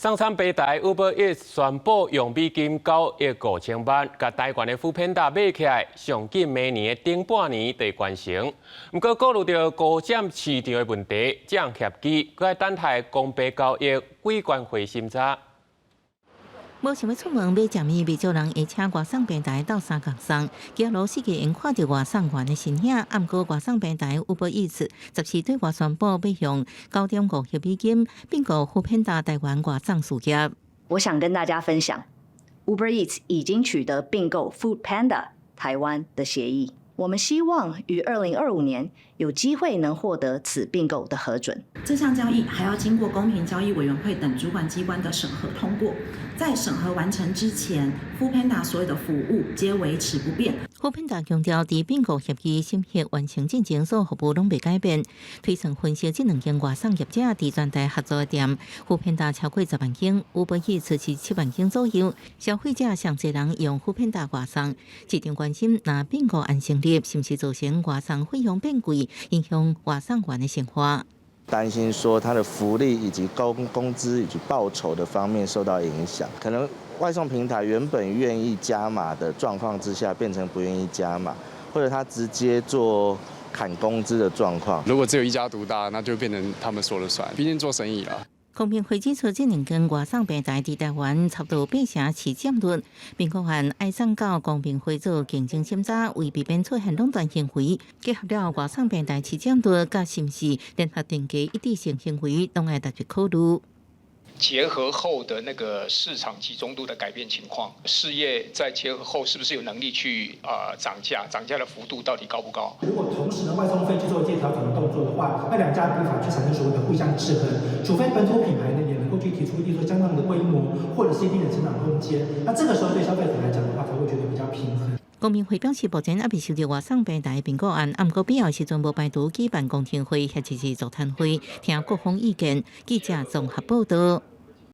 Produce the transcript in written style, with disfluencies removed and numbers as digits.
送餐平台 Uber Eats 宣布用美金9億5千萬，共台灣的 foodpanda 買起來，上緊明年的頂半年就會完成。毋過顧慮著高佔市場的問題，這項協議閣愛等待公平交易委員會審查。無想欲出門欲食物，袂少人會請外送平台鬥相共送，街路四界會看著外送員的身影。毋過外送平台 Uber Eats 14對外宣布欲用9.5億美金併購 foodpanda 台灣外送事業。我想跟大家分享，Uber Eats 已經取得併購 foodpanda 台灣的協議。我們希望於2025年有機會能獲得此併購的核准。這項交易還要經過公平交易委員會等主管機關的審核通過。在審核完成之前，foodpanda 所有的服務皆維持不變。 foodpanda 強調，佇併購協議審核完成進前，所有服務攏袂改變。推算分析，這兩間外送業者佇全台合作的店，foodpanda 超過10萬間，Uber Eats 是7萬間左右。消費者上濟人用 foodpanda 外送，市場關心，若併購案成立，是毋是造成外送費用變貴，影響外送員的生活？擔心說他的福利以及工資以及報酬的方面受到影響，可能外送平台原本願意加碼的狀況之下，變成不願意加碼，或者他直接做砍工資的狀況。如果只有一家獨大，那就變成他們說了算，畢竟做生意啦。公平會指出，這兩間外送平台佇台灣差不多八成市佔率，併購案愛送交公平會做競爭審查，為避免出現壟斷行為，結合了外送平台市佔率，佮是毋是聯合定價一致性行為，攏愛特別考慮。結合後的那個市場集中度的改變情況，事業在結合後是不是有能力去漲價？漲價的幅度到底高不高？如果同時呢外送費去做一些調整的動作的話，那兩家無法去產生所謂的互相制衡，除非本土品牌呢也能夠去提出一定說相當的規模或者是一定的成長空間，那這個時候對消費者來講的話，才會覺得比較平衡。公平會表示，目前猶未收到外送平台併購案，毋過必要時陣無排除舉辦公聽會或者是座談會，聽各方意見。記者綜合報道。